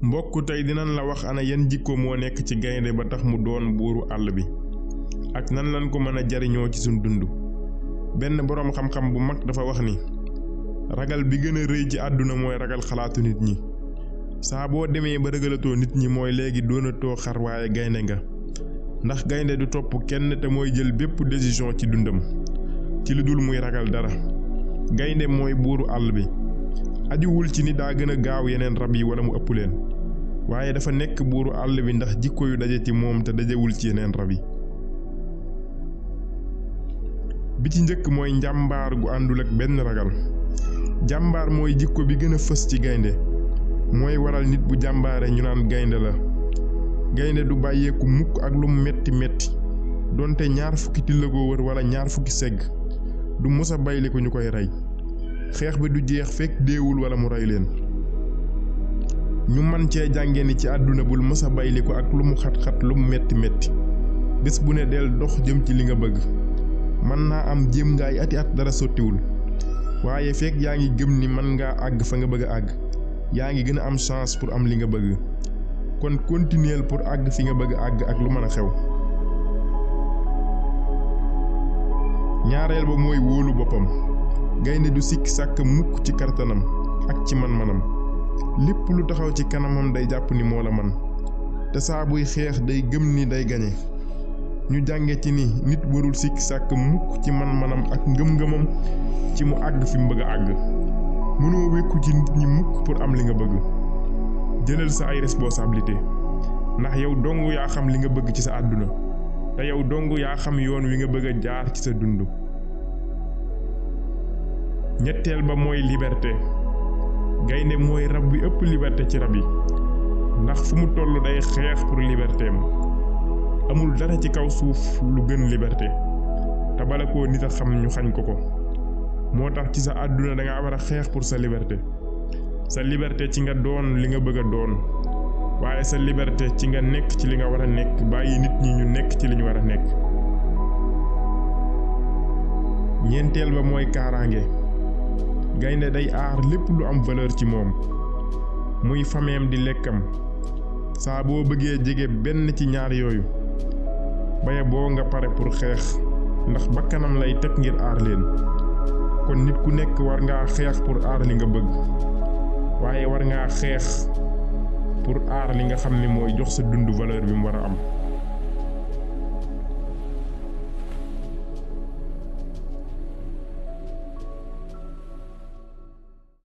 mbokk tey dinañ la wax ana yan jikko moo nekk ci gaynde ba tax mu doon buuru àll bi ak nan lañ ko mën a jariñoo ci suñ dund. benn boroom xam-xam bu mag dafa wax ni ragal bi gën a rëy ci àdduna mooy ragal xalaatu nit ñi. saa boo demee ba ragalatoo nit ñi mooy léegi doonatoo xar waaye gaynde nga, ndax gaynde du topp kenn te mooy jël bépp décision ci dundam ci lu dul muy ragal dara. gaynde mooy buuru àll bi, ajuwul ci ni daa gën a gaaw yeneen rab yi wala mu ëpp leen, waaye dafa nekk buuru àll bi ndax jikko yu daje ci moom te dajewul ci yeneen rab yi. bi ci njëkk mooy njàmbaar gu àndul ak benn ragal. jàmbaar mooy jikko bi gën a fës ci gaynde, mooy waral nit bu jàmbaare ñu naan gaynde la. gaynde du bàyyeeku mukk ak lu mu metti metti donte 20 till ko wër wala 20 segg du mës a bayli ko ñu koy rey. xeex bi du jeex fekk deewul wala mu rey leen. ñu man cee jànge ni ci àdduna bul mës a bayli ko ak lu mu xat-xat lu mu metti metti bés bu ne del dox jëm ci li nga bëgg. mën naa am jéem nga ay ati at dara sottiwul, waaye fekk yaa ngi gëm ni mën ngaa àgg fa nga bëgg a àgg yaa ngi gën a am chance pour am li nga bëgg. kon continuer pour àgg fi nga bëgg a àgg ak lu mën a xew. ñaareel ba mooy wóolu boppam. gaynde du sikki sàkk mukk ci kartanam ak ci man-manam. lépp lu taxaw ci kanamam day jàpp ni moo la man, te saa buy xeex day gëm ni day gañe. ñu jànge ci ni nit warul sikki sàkk mukk ci man-manam ak ngëm-ngëmam ci mu àgg fi mu bëgg a àgg. mënoo wékku ci nit ñi mukk pour am li nga bëgg. jëlal sa ay responsabilité, ndax yow dong yaa xam li nga bëgg ci sa àdduna, te yow dong yaa xam yoon wi nga bëgg a jaar ci sa dund. ñetteel ba mooy liberté. gaynde mooy rab bi ëpp liberté ci rab yi, ndax fu mu toll day xeex pour libertéem. amul dara ci kaw suuf lu gën liberté, te bala koo nit a xam ñu xañ ko ko. moo tax ci sa àdduna da nga war a xeex pour sa liberté. sa liberté ci nga doon li nga bëgg a doon, waaye sa liberté ci nga nekk ci li nga war a nekk, bàyyi nit ñi ñu nekk ci li ñu war a nekk. ñeenteel ba mooy kaaraange. gaynde day aar lépp lu am valeur ci moom, muy fameem di lekkam. saa boo bëggee jege benn ci ñaar yooyu baye boo nga pare pour xeex, ndax bakkanam lay teg ngir aar leen. kon nit ku nekk war ngaa xeex pour aar li nga bëgg, waaye war ngaa xeex pour aar li nga xam ne mooy jox sa dund valeur bi mu war a am.